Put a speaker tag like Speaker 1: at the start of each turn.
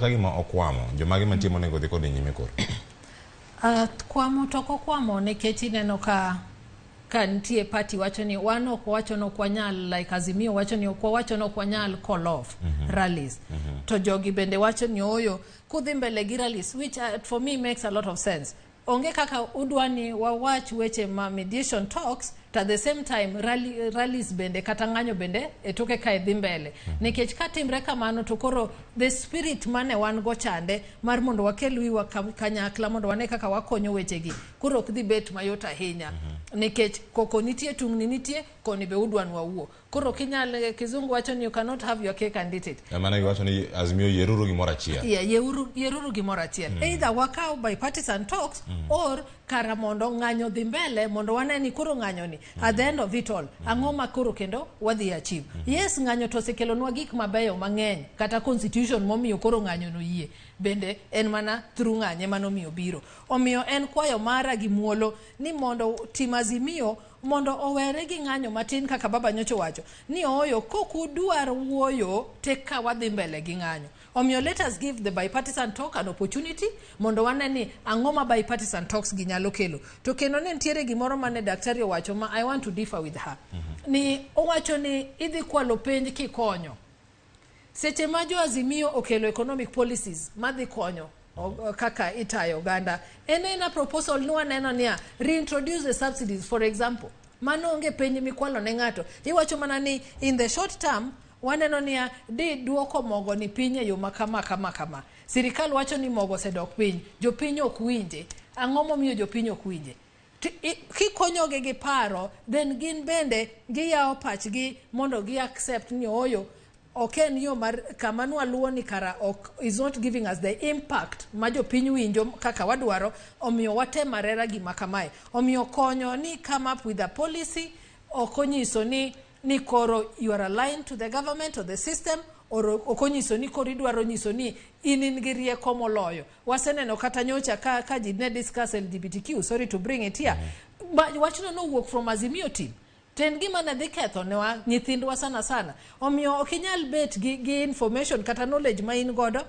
Speaker 1: Ka gima okwamo, jomage mantie monego dhi kode nyime koro?
Speaker 2: Kwamo to ok okwamo nikech ineno ka nitie party wacho ni wan ok wacho ni ok wanyal, like Azimio wacho ni ok wawacho ni ok wanyal call off rallies, to jogi bende wacho ni oyo kudhi mbele gi rallies, which for me makes a lot of sense. Onge kaka udwa ni wawach weche ma mediation talks to at the same time rallies bende kata ng'anyo bende e toke kae dhi mbele, nikech ka timre kamano to koro the spirit mane wan go chande mar mondo wakel wiwa kanyakla mondo wane kaka wakonyo wechegi koro ok dhi bet mayot ahinya, nikech koko nitie, tungni nitie, koni be udwa ni wawuo. Koro ok inyal, kizungu wacho ni you cannot have your cake and eat it.
Speaker 1: Mano giwacho ni Azimio, yieruru gimoro achiel.
Speaker 2: Yeah, yeruru gimoro achiel. Either wakaw bipartisan talks or kara mondo ng'anyo dhi mbele mondo wane ni koro ng'anyo ni at the end of it all ang'o ma koro kendo wadhi achieve. Yes, ng'anyo to osekelonwa gik mabeyo mang'eny, kata constitution momiyo koro ng'anyo no yie bende en mana through ng'anyo ema nomiyo biro. Omiyo en kwayo mara gi muolo ni mondo tim Azimio mondo owere gi ng'anyo matin, kaka baba nyocha owacho ni ooyo kok udwar wuoyo tek ka wadhi mbele gi ng'anyo. Omiyo let us give the bipartisan talk an opportunity mondo wane ni ang'o ma bipartisan talks gi nyalo kelo. To kendo ne nitiere gimoro mane daktari owacho ma I want to differ with her, ni owacho ni idhi kwalo penj kikonyo. Seche ma jo Azimio okelo economic policies madhi konyo kaka itayo oganda, en ena proposal ni waneno niya reintroduce the subsidies, for example. Mano onge penj mikwalo ne ng'ato, iwacho mana ni in the short term waneno niya di duoko mogo ni piny e yo ma kama kama kama. Sirikal wacho ni mogo osedok piny, jopiny ok winje. Ang'o momiyo jopiny ok winje? Kikonyogi gi paro, then gin bende giyawo pachgi mondo gi accept ni ooyo ok en yo mar kama nwaluwo ni kara ok is not giving us the impact ma jopiny winjo kaka wadwaro. Omiyo watem arera gima kamae. Omiyo konyo ni come up with a policy ok onyiso ni koro you are aligned to the government or the system, or ok onyiso ni koro idwaro nyiso ni in gi rieko moloyo. Waseneno kata nyocha ka ji ne discuss LGBTQ, sorry to bring it here, wachno nowuok from Azimio team to en gima ne dhi ketho newa nyithindwa sana sana. Omiyo ok inyal bet gi information kata knowledge ma in godo.